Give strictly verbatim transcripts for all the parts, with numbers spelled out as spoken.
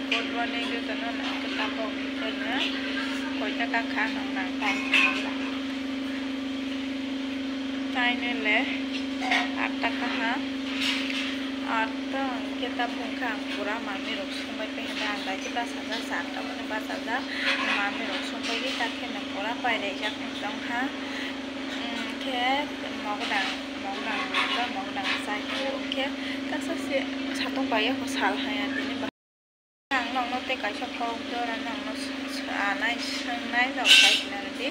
Good morning, jotono nang khe tabok khe na koita kakha nang nang time khe nang. Time le atta kaha. Atta hwnkhe tabok hwnkhe ang pura manwi rok songbai pai hwnkhe ang dai khe bachajak, sa atta mani bachajak. Manwi rok songbai khe ta khe no pura pairaijak wng tong kha. Hwnkhe mogodang, mogodang, mogodang chai khe hwnkhe kaksa se satung bai ya sal haya tini. Ang nokno tei kaisa kok jora nokno s-, s-, anai swngnai rok khai khna rwdi.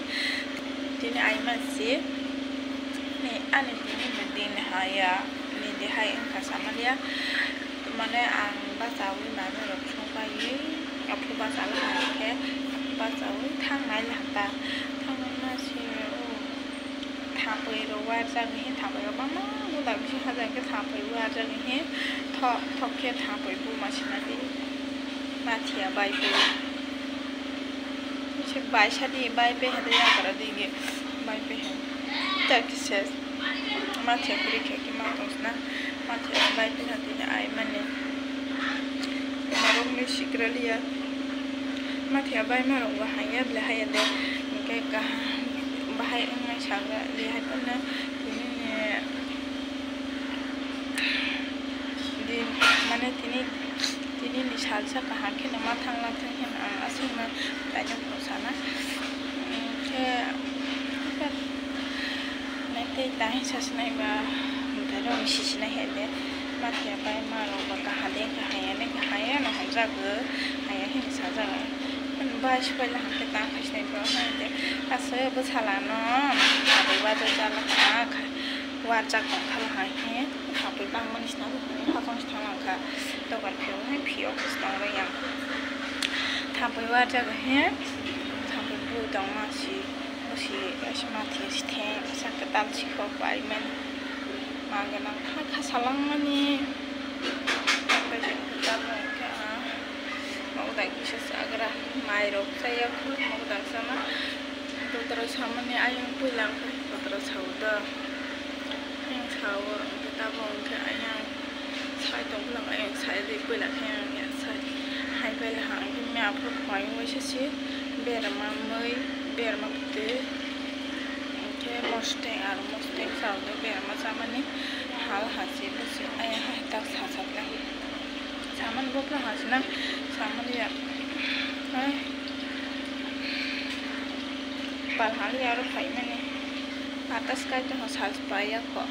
Tini ai mansi ni ani tini bo din haya ni de hai wngkha samaliya. Mane ang bachawi manwi rok songpaiwi aphuru bacha la hai khe aphuru bachawi thangnai la ta thangnai ma se o. Thapwi rok warjak hi, thapwi rok bangma munda bisingo hajak khe thapwi warjak hi thok thok khe thapwi buma sinadi mathiya bai pui. Bisi bai sadi bai pui hadi yakara digi bai pui hai. Tak khe se mathiya kwrwi khe khe ma tong sina. Mathiya bai pui hadi ai mani. Marok ni sikra liya. Mathiya bai marok bo haiya bele haiya de. Hingke kaham bahai wngnai sagra liya hai phano tini ni din mane tini tini ni salsa kaham khe no ma thang la thang khe no ang aswk no taino phano sana. Hingke. Nai tei tang sa sinai ba mutai rok si sinai hai de. Mathiya bai ma rok ba kaha de, kaha ya de, kaha ya no hamjak o, haya hini sajak o. Bai se bai la hangke tang khai sinai ba hai de. Aswk bwsala no abo ba do jala kha, warjak tong kha la hai he. Hapoi bangmani sina bo hapang sitang lang kha. Dogar phiyok hai phiyok se tong rw yang. Hapoi warjak he. Hapoi bu tong ma si. Bosi kaisa mathiya sitheng, sakhe tal sikho paimani. Ma gwnang kha, kha salangmani. Kaisa kwtal rok khe, ah, mokdang kisa chagra. Mai rok chaya khu, mokdang sama. Dotra samani ayang puila khe, dotra sao da. Ayang sao, hwnkhe tabuk hwnkhe ayang. Sai tong phano ayang sai di puila khe ayang ya sai. Hai pai le hang khe me aphuru khwlai waisa se berma mui berma bwtwi. Hwnkhe mosteng aro mosteng sao de berma chamani hal hasi bwswi ayang hai tak sa sa khe. Samani bo phano hasi na samani ya. Hai. Pal hali aro phaimani. Atas kai tongkha sal paiya kho.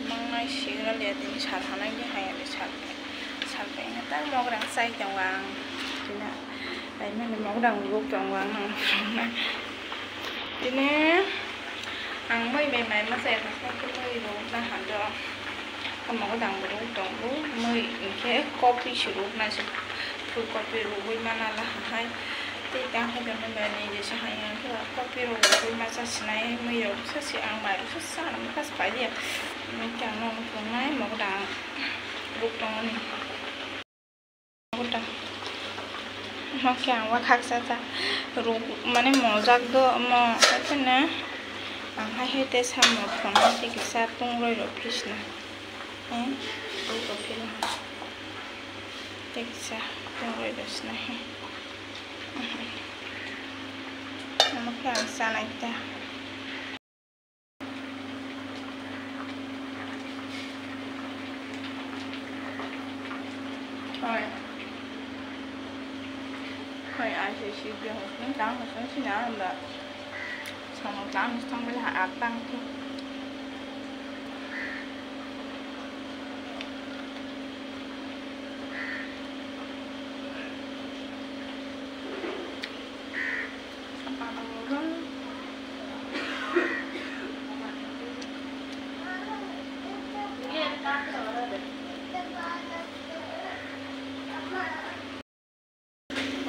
Mangnai sigra le tini sal hanai de hai ani sal pai. Sal pai na ta mograng chai tongo ang. Tina paimani mograng ruk tongo ang nang. Tini ang mui bai mai ma chai kha, mui ruk na hando. Omo dang ruk tongo, mui hwnkhe kopi se ruk na se, phul kopi rugwi mana la hai. Tei tang hai tongma bai ni jesa hai hwnkhe kopi rok rugwi ma cha sinai mui rok sa se ang mai rok sa sa ang kha se pai ya. Hwnkhe ang nokno phunuknai omo dang ruk tongoni. Omo dang. Omo khe ang wakhak cha cha ruk mane mojak do omo hai phano ang hai hai tei samo phunuknai tei kisa tungroi rok phisna. Hai ruk rok phila hai tei kisa tungroi rok sina hai. Omo khe ang chanai ta. Hoi. Hoi, ai se si de hosung tang hosung sina anda. Samung tang hosung bela atang tu.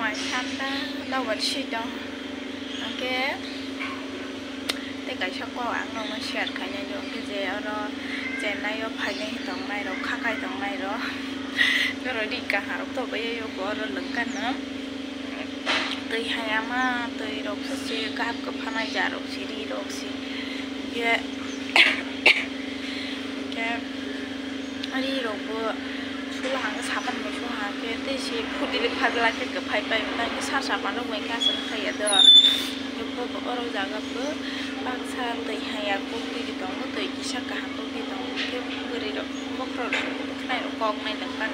Mai thanda dobar si tong. Hwnkhe tei kaisa kok ang nokno share khainai di, hwnkhe je oro Chennai o phainai tongnai rok, khakai tongnai rok, norok ri kaham rok tobaiya oro lwkha no. Twi hayama, twi rok se kap kwphanai ja rok se, ri rok se. Ye, hwnkhe ri rok bo sula hangkhe sapan bai sula hangkhe Tei se phudili phadla khe kwphai pai, nang khe sar sapan rok bai khe aswk khlai ya do. Bo bo oro jaga bo baksa twi haya kok twi tongo, twi kisa kaham kok twi tongo, khe bwrwi rok bokhorok khnai rok kok nai nang pan,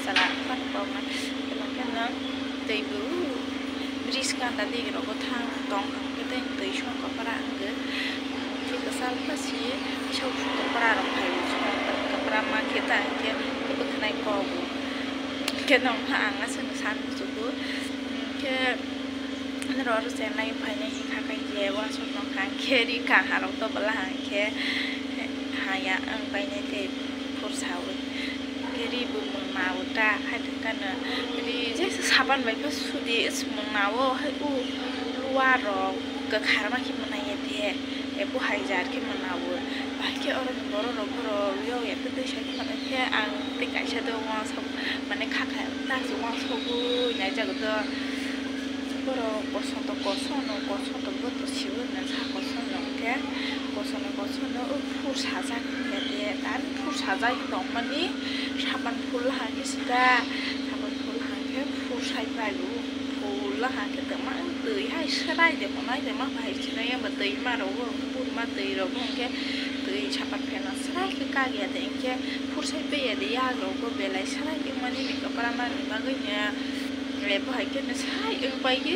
chwla pan kok nai, tei bo bridge gana di rogo thang tong khe tei twi song kok para wngkhe, kisa kwchal pha si sok sok kok para rok phai kok para ma khe ta khe bwkhnai kok bo. Khe nokha ang aswk san muchungo. Khe noro oro chenai phainai hinkha khe je uansuk nokha khe ri kaha rok to bwla hang khe haya ang painai tei phursawi khe ri bo mwnao ta hai thwkano ri je sapan bai khe sudi mwnao hai u lua rok kwkhar ma khe mwnai ya de. Ebo hai jar khe mwnao. Bahai khe oro ni borok rok borok yog ya tei twi sai khe mwnai khe ang tei kaisa de uansuk mane kha kha ta se uansugwi nai jak do. Borok kosom to kosom no, kosom to bo to sibo no sa kosom no khe kosom no kosom no o phur sajak ya de. Tan phur sajak tong mani sapan phul hai khe sida sapan phul hai khe phur sai pai o. Phul hang khe tongma twi hai swrai de hwnai de ma bahai sinai ya ba twi ma rok bo buma twi rok bo hwnkhe twi sapan pheno swrai khe kak ya de hinkhe phur sai pai ya de yak rok bo belai swrai tongmani ni kwpra manwi bagwi no le bo hai khe no sai wng pai khe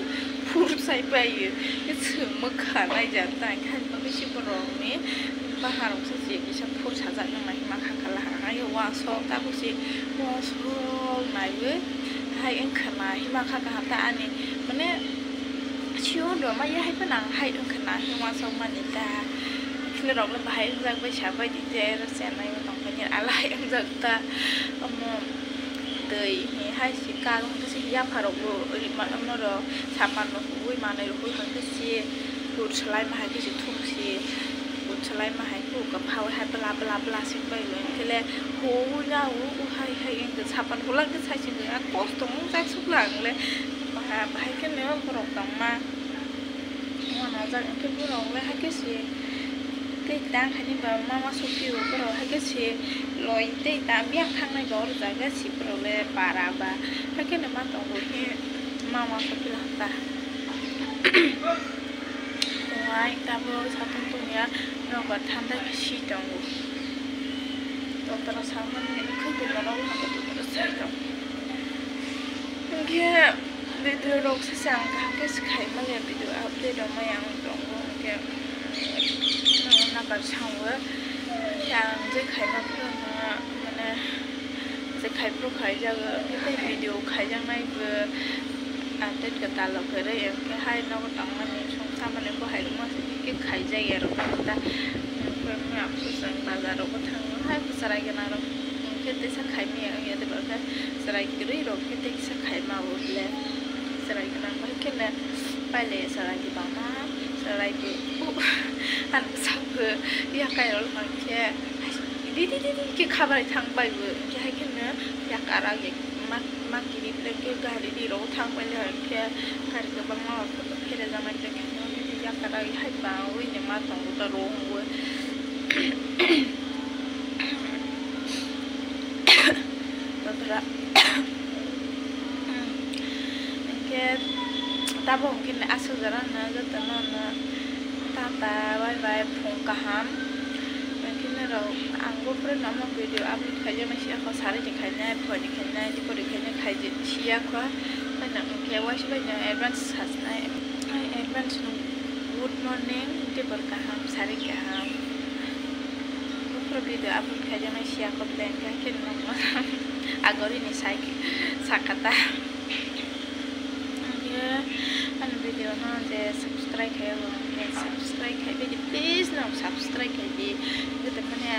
phur sai pai o khe chwng mwkha nai jak ta hinkhe hai bagwi se borok ni bahan rok se je kisa phur sajak nang nai ma kha kala ha ai uansuk tabuk se uansuk naiwi. Hai wngkha na hima kha kaham ta ani mane sio do ma ya hai phano ang hai wngkha na hima sok mani ta. Khini rok le bahai wngjak bai sa bai di te ro chenai bo tong khe ni ala hai wngjak ta. Omo twi hi hai si kak hwnkhe si yapha rok bo rima omo ro sapan rok huwi manwi rok hui hwnkhe si phur salai ma hai khe si thum si. Bwchwlai ma hai khe uka phaui hai bla bla bla se pai lo hinkhe le hui ya u hai hai wngkhe sapan hula khe sai se wngkhe kosto wng jak suk la ang le bahai khe no borok tongma uanajak hinkhe borok le hai khe se tei tang khaini ba mama sophi o borok hai khe se loi tei ta biyang thangnai ba oro jaga se borok le para ba hai khe no ma tongo he mama sophi la ta. Tongnai tabuk satung tungya nogo thanda bisi tongo. Totoro samani khultongma nogo hwnba totoro sai tongo. Hinkhe video rok se chwng kaham khe se khai manya video update rok maya wng tongo hinkhe nono nabar sango. Hinkhe ang je khaima phano mane je khai phuru khaijago hinkhe tei video khaijaknai bo. Update kwtal rok kwrwi hinkhe hai nogo tongmani songsamani bo hai rwma se khe khaijak ya rwma ta. Hinkhe mia khe chwng bazar rogo thango hai bo chwrai gwnang rok hinkhe teisa khaimaya wngya tei bo khe chwrai kwrwi rok khe teisa khaima bo le chwrai gwnang bai khe le pailai ya chwrai kwbangma chwrai bo ani bwskango yakai rok hinkhe di di di di khe khabai thang bai bo hinkhe hai khe no yak arak ya. Ma, ma kiri ble khe gari di rok thang pai le khe gari kwbangma rok pherejak nai ble khe no yakara hai ba ui ni ma tongo ta rong ui. Bothra. Hinkhe tabuk hinkhe aswk jora no joto no no tata bye bye phung kaham. Hinkhe norok ang buphuru no omo video upload khaijak nai siya kho sari ni khainai phoi ni khainai dipori khainai khaijak siya kho. Phano hinkhe waisa bai no advance sajnai advance no good morning dipor kaham sari kaham. Buphuru video upload khaijak nai siya kho ble hinkhe no agori ni sai sakata. Hinkhe ani video no je subscribe khai abo hinkhe subscribe khai bai di please no subscribe khai di. Hinkhe tei phano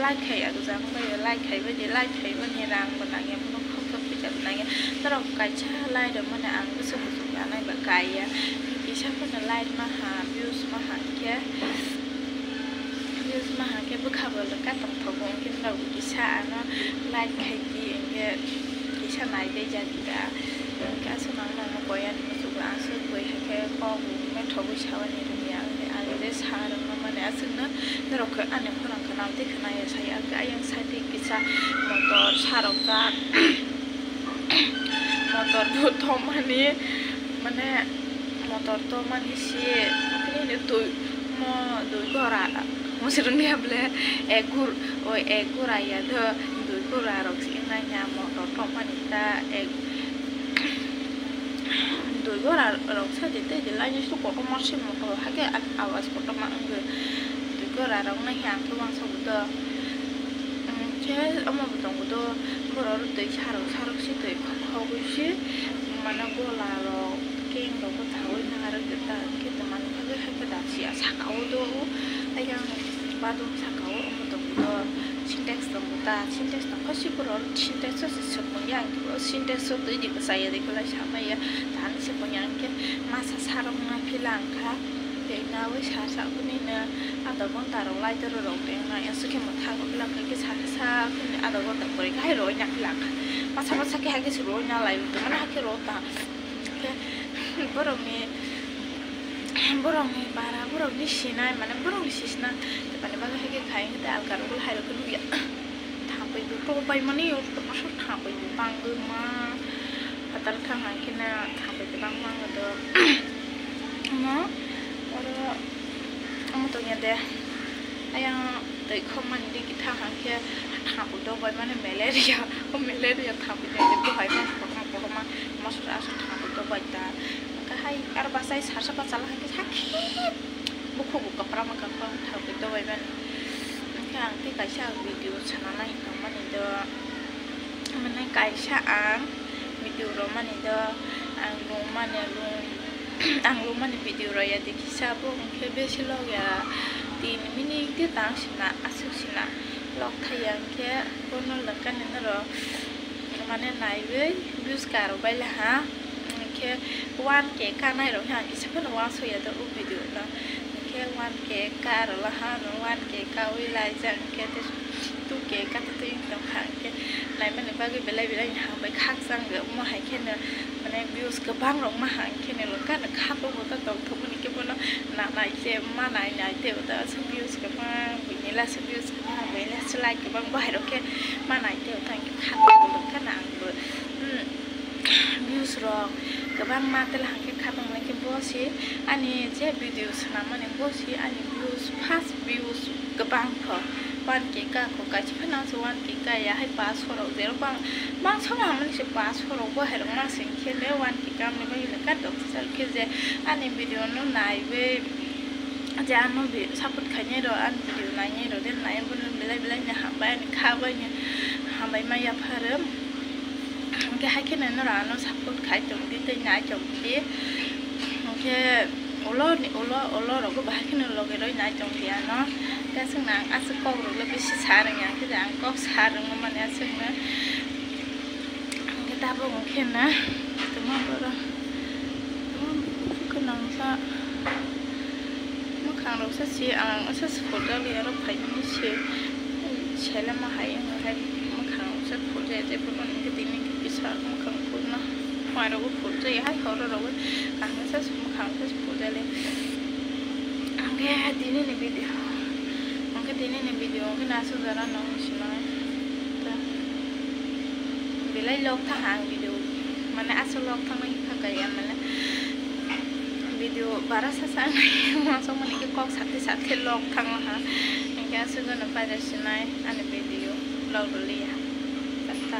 like khai abo jang bai like khai bai di like khai bai ni rang bo nang ya bono khoroksa puisa bo nang ya norok kaisa like rw mani ang bwswk bwswk nanai ba kai ya kisa phano like ma ha views ma ha hinkhe. Views ma ha khe bwkha bo rwkha tongthogo, hinkhe norok bo kisa ano like khai di, hinkhe kisa nai tei jadi da. Hinkhe aswk nang nangno koi ani muchungo aswk bui hai khe kok bo methogwi sawani rwya, hinkhe ang je sa rwngna mani aswkno norok khe ani khorang khna tei khna ya saya, hinkhe ayang side kisa motor sa rok jak. Motor bo tongmani, mane motor tongmani si, bini twi mo dui gora, musiruni able ek gur, o ek gora ya do, dui gora rok si nanya motor tongmani ta ek, dui gora rok sa de te de laini su kotorma se motor hake awas kotorma wngwi dui gora rok nai ang khe uansuk do. Khe omo bo tongo do, borok twi sarok sarok si twi khogwi si mane gola rok keng rok bo chawi nang arok khe ta khe ta mani bagwi hai khe da sia saka o do. Ayang badum saka o omo tongo do, sintex tongo ta, sintex tongkha si borok sintex o se sokmani ang khe o sintex o twi di bwchai ya de kwlai sa maya tani sokmani ang khe masa sarok nai phila ang kha. Tei nawi sa sa kuni na adha ghonta rok lai toro rok tei na ya sukhe mwthang wngla khe sa sa kuni adha ghonta pore khai roi na khe lang kha. Masa masa khe hai khe se roi na lai rok mane hakhe roi ta. Khe borok ni, borok ni para, borok ni sinai mane borok ni sisna tei mane bagwi hai khe khai tei alka rok hai rok khe nukya. Thapoi bo to bai mani yo to masa thapoi bo bangwi ma. Phatar thang hai khe na thapoi bo bang ma do. Omo oro omo tongya de. Ayang twi khokmani digi thang hai khe thapoi do bai mani malaria. O malaria thapoi de bo hai ma kotorma kotorma masa asa thapoi do bai ta. Hwnkhe hai aro bachai sarsa bachala hai khe sakhe. Bukhuk bo kwpram kwpram thapoi do bai mani. Hwnkhe ang tei kaisa ang video sana nai tongmani do, mane kaisa ang video romani do, ang lungmani lung, ang lungmani video roya de kisa bo hwnkhe besi log ya tin minute de tang sina aswk sina log thai ya hwnkhe bono lwngkani norok mane naiwi views karok bai laha. Hwnkhe one K kanai rok khe ang kisa phano uansuk ya do o video no. Hwnkhe one K ka rwla ha, one K kawi laijak hwnkhe tei two K kata twi wng tongkha hwnkhe naimani bagwi belai belai ni hambai khakchang rwma hai kheno mane views kwbang rok ma hai kheno lwngkha no kha bo bo ta tongthokmani khe bono na nai se ma nai nai tei bo ta aswk views kwbang buini la aswk views kwbang buini la aswk like kwbang bahai rok khe ma nai tei bo ta hwnkhe kha bo bo lwngkha no ang bo. Views rok kwbangma tela hwnkhe khatong lai khe bo se ani je video swnam mani bo se ani views first views kwbang kho one K ka kho kaisa phano se one K ka ya hai paso rok jero bang bang sono hamani se paso rok bo hai rok ma se hwnkhe le one K ka mani bagwi le ka dok sal khe je ani video no naiwi je ano support khainai rok ani video nainai rok de nai bono belai belai ni hambai ani kha bai ni hambai ma yapharo. Hwnkhe hai kheno norok ano support khai tongdi tei nai tongdi. Hwnkhe ulo ni ulo ulo rogo bahai kheno logi roi nai tongdi ano. Hwnkhe aswk nang aswk kok rok le bisi sa rwngya hwnkhe je ang kok sa rwngmani aswkno. Hwnkhe tabuk hwnkhe na tongma borok tongma borok khe nangsa. Mwkhang rok se si ang se si phurjak ya rok phaimani se selema hai wng hai mwkhang rok se phurjak ya tei phuru hwnkhe tini kisa mwkhang phurna mai rok bo phurjak ya hai horo rok ang se mwkhang rok se phurjak le hwnkhe tini ni video hwnkhe tini ni video hwnkhe naisuk jora nang sinai belai log thang ang video mane aswk log thang nai kha kaya mane. Video bara sa sa nai masa mani khe kok sakte sakte log thang ha. Hingke aswk no paida sinai ani video log rwliya. Tata.